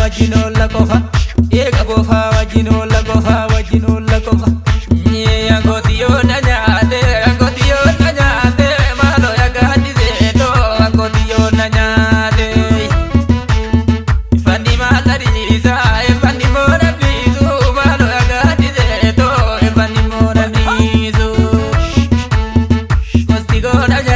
Wajjin oolla qofa. Eega bofaa wajjin oolla qofa, wajjin oolla qofa. Angooti yoo na nyaate, angooti yoo na nyaate, maaloo yaa gaaddiseetoo, angooti yoo na nyaate. Ifani maalariisa, ifani moona biisu, maaloo yaa gaaddiseetoo, ifani moona biisu. Gosti goona.